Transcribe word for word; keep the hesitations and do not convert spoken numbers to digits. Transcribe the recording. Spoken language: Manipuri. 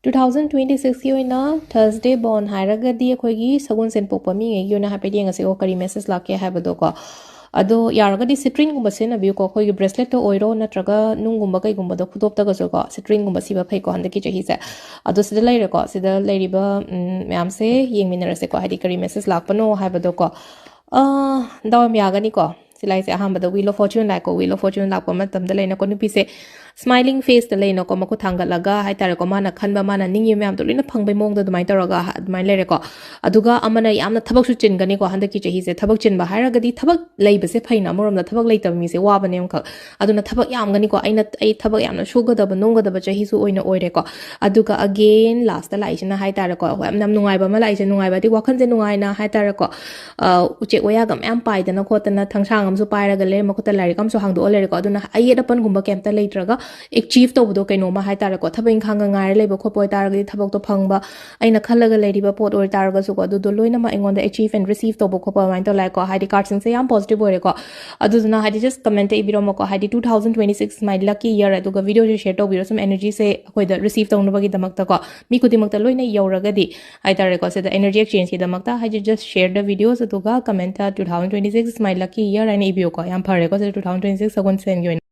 ꯇꯨ ꯊꯥꯎꯖꯟ ꯇ꯭ꯋꯦꯟꯇꯤ ꯁꯤꯛꯁꯀꯤ ꯑꯣꯏꯅ ꯊꯔꯁꯗꯦ ꯕꯣꯔꯟ ꯍꯥꯏꯔꯒꯗꯤ ꯑꯩꯈꯣꯏꯒꯤ ꯁꯒꯣꯜꯁꯦꯟ ꯄꯣꯛꯄ ꯃꯤꯉꯩꯒꯤ ꯑꯣꯏꯅ ꯍꯥꯏꯐꯦꯠ ꯌꯦꯡꯉꯁꯤꯀꯣ, ꯀꯔꯤ ꯃꯦꯁꯦꯖ ꯂꯥꯛꯀꯦ ꯍꯥꯏꯕꯗꯣꯀꯣ꯫ ꯑꯗꯣ ꯌꯥꯔꯒꯗꯤ ꯁꯤꯇ꯭ꯔꯤꯟꯒꯨꯝꯕ ꯁꯤꯖꯤꯟꯅꯕꯤꯌꯨꯀꯣ꯫ ꯑꯩꯈꯣꯏꯒꯤ ꯕ꯭ꯔꯦꯁꯂꯦꯠꯇ ꯑꯣꯏꯔꯣ ꯅꯠꯇ꯭ꯔꯒ ꯅꯨꯡꯒꯨꯝꯕ ꯀꯩꯒꯨꯝꯕꯗ ꯈꯨꯗꯣꯞꯇꯒꯁꯨꯀꯣ ꯁꯤꯇ꯭ꯔꯤꯟꯒꯨꯝꯕ ꯁꯤꯕ ꯐꯩꯀꯣ ꯍꯟꯗꯛꯀꯤ ꯆꯍꯤꯁꯦ꯫ ꯑꯗꯣ ꯁꯤꯗ ꯂꯩꯔꯦꯀꯣ, ꯁꯤꯗ ꯂꯩꯔꯤꯕ ꯎꯝ, ꯃꯌꯥꯝꯁꯦ ꯌꯦꯡꯃꯤꯟꯅꯔꯁꯦꯀꯣ, ꯍꯥꯏꯗꯤ ꯀꯔꯤ ꯃꯦꯁꯦꯖ ꯂꯥꯛꯄꯅꯣ ꯍꯥꯏꯕꯗꯣꯀꯣ꯫ ꯑꯥ, ꯗꯥꯎ ꯌꯥꯝ ꯌꯥꯒꯅꯤꯀꯣ꯫ ꯁꯤ ꯂꯥꯏꯁꯦ ꯑꯍꯥꯟꯕꯗ Wheel of Fortune ꯂꯥꯛꯀꯣ꯫ Wheel of Fortune ꯂꯥꯛꯄ ꯃꯇꯝꯗ ꯂꯩꯅꯀꯣ, ꯅꯨꯄꯤꯁꯦ smiling faceꯇ ꯂꯩꯅꯀꯣ, ꯃꯈꯨꯠ ꯊꯥꯡꯒꯠꯂꯒ ꯍꯥꯏꯇꯥꯔꯦꯀꯣ, ꯃꯥꯅ ꯈꯟꯕ, ꯃꯥꯅ ꯅꯤꯡꯉꯤꯕ ꯃꯌꯥꯝꯗꯣ ꯂꯣꯏꯅ ꯐꯪꯕꯩ ꯃꯑꯣꯡꯗ ꯑꯗꯨꯃꯥꯏꯅ ꯇꯧꯔꯒ ꯍ-, ꯑꯗꯨꯃꯥꯏꯅ ꯂꯩꯔꯦꯀꯣ꯫ ꯑꯗꯨꯒ ꯑꯃꯅ ꯌꯥꯝꯅ ꯊꯕꯛꯁꯨ ꯆꯤꯟꯒꯅꯤꯀꯣ ꯍꯟꯗꯛꯀꯤ ꯆꯍꯤꯁꯦ꯫ ꯊꯕꯛ ꯆꯤꯟꯕ ꯍꯥꯏꯔꯒꯗꯤ ꯊꯕꯛ ꯂꯩꯕꯁꯦ ꯐꯩꯅ, ꯑꯃꯔꯣꯝꯗ ꯊꯕꯛ ꯂꯩꯇꯕ ꯃꯤꯁꯦ ꯋꯥꯕꯅꯦ ꯑꯃꯈꯛ꯫ ꯑꯗꯨꯅ ꯊꯕꯛ ꯌꯥꯝꯒꯅꯤꯀꯣ꯫ ꯑꯩꯅ, ꯑꯩ ꯊꯕꯛ ꯌꯥꯝꯅ ꯁꯨꯒꯗꯕ, ꯅꯣꯝꯒꯗꯕ ꯆꯍꯤꯁꯨ ꯑꯣꯏꯅ ꯑꯣꯏꯔꯦꯀꯣ꯫ ꯑꯗꯨꯒ again lastꯇ ꯂꯥꯛꯏꯁꯤꯅ ꯍꯥꯏꯇꯥꯔꯦꯀꯣ, ꯍꯣꯏ, ꯌꯥꯝ, ꯌꯥꯝ ꯅꯨꯡꯉꯥꯏꯕ ꯑꯃ ꯂꯥꯛꯏꯁꯦ, ꯅꯨꯡꯉꯥꯏꯕ ꯍꯥꯏꯗꯤ ꯋꯥꯈꯜꯁꯦ ꯅꯨꯡꯉꯥꯏꯅ ꯍꯥꯏꯇꯥꯔꯦꯀꯣ, ꯑ, ꯎꯆꯦꯛ ꯋꯥꯌꯥꯒ ꯃꯌꯥꯝ ꯄꯥꯏꯗꯅ ꯈꯣꯠꯇꯅ, ꯊꯥꯡꯁꯥꯡ ꯑꯃꯁꯨ ꯄꯥꯏꯔꯒ ꯂꯩꯔꯦ, ꯃꯈꯨꯠꯇ ꯂꯥꯏꯔꯤꯛ ꯑꯃꯁꯨ ꯍꯥꯡꯗꯣꯛꯑ ꯂꯩꯔꯦꯀꯣ꯫ ꯑꯗꯨꯅ ꯑꯌꯦꯠ ꯑꯄꯟꯒꯨꯝꯕ ꯀꯩꯝꯇ ꯂꯩꯇ꯭ꯔꯒ achieve ꯇꯧꯕꯗꯣ ꯀꯩꯅꯣꯝꯃ ꯍꯥꯏꯇꯥꯔꯦꯀꯣ, ꯊꯕꯛ ꯏꯪꯈꯥꯡꯒ ꯉꯥꯏꯔ ꯂꯩꯕ ꯈꯣꯠꯄ ꯑꯣꯏꯇꯥꯔꯒꯗꯤ ꯊꯕꯛꯇꯣ ꯐꯪꯕ, ꯑꯩꯅ ꯈꯜꯂꯒ ꯂꯩꯔꯤꯕ ꯄꯣꯠ ꯑꯣꯏꯇꯥꯔꯒꯁꯨꯀꯣ, ꯑꯗꯨꯗꯣ ꯂꯣꯏꯅꯃꯛ ꯑꯩꯉꯣꯟꯗ achieve and receive ꯇꯧꯕ ꯈꯣꯠꯄ ꯑꯗꯨꯃꯥꯏꯅ ꯇꯧ ꯂꯥꯛꯑꯦꯀꯣ꯫ ꯍꯥꯏꯗꯤ cardꯁꯤꯡꯁꯦ ꯌꯥꯝ positive ꯑꯣꯏꯔꯦꯀꯣ꯫ ꯑꯗꯨꯗꯨꯅ ꯍꯥꯏꯗꯤ just commentꯇ ꯏꯕꯤꯔꯝꯃꯣꯀꯣ, ꯍꯥꯏꯗꯤ two thousand twenty six my lucky year, ꯑꯗꯨꯒ videoꯁꯦ share ꯇꯧꯕꯤꯔꯣ, ꯁꯨꯝ energyꯁꯦ ꯑꯩꯈꯣꯏꯗ receive ꯇꯧꯅꯕꯒꯤꯗꯃꯛꯇꯀꯣ, ꯃꯤ ꯈꯨꯗꯤꯡꯃꯛꯇ ꯂꯣꯏꯅ ꯌꯧꯔꯒꯗꯤ ꯍꯥꯏꯇꯥꯔꯦꯀꯣ꯫ ꯁꯤꯗ energy exchangeꯀꯤꯗꯃꯛꯇ ꯍꯥꯏꯗꯤ just share the videos, ꯑꯗꯨꯒ commentꯇ two thousand twenty six is my lucky year ꯍꯥꯏꯅ ꯏꯕꯤꯌꯨꯀꯣ꯫ ꯌꯥꯝ ꯐꯔꯦꯀꯣ, ꯁꯤꯗ two thousand twenty six ꯁꯒꯣꯜꯁꯦꯟꯒꯤ ꯑꯣꯏꯅ꯫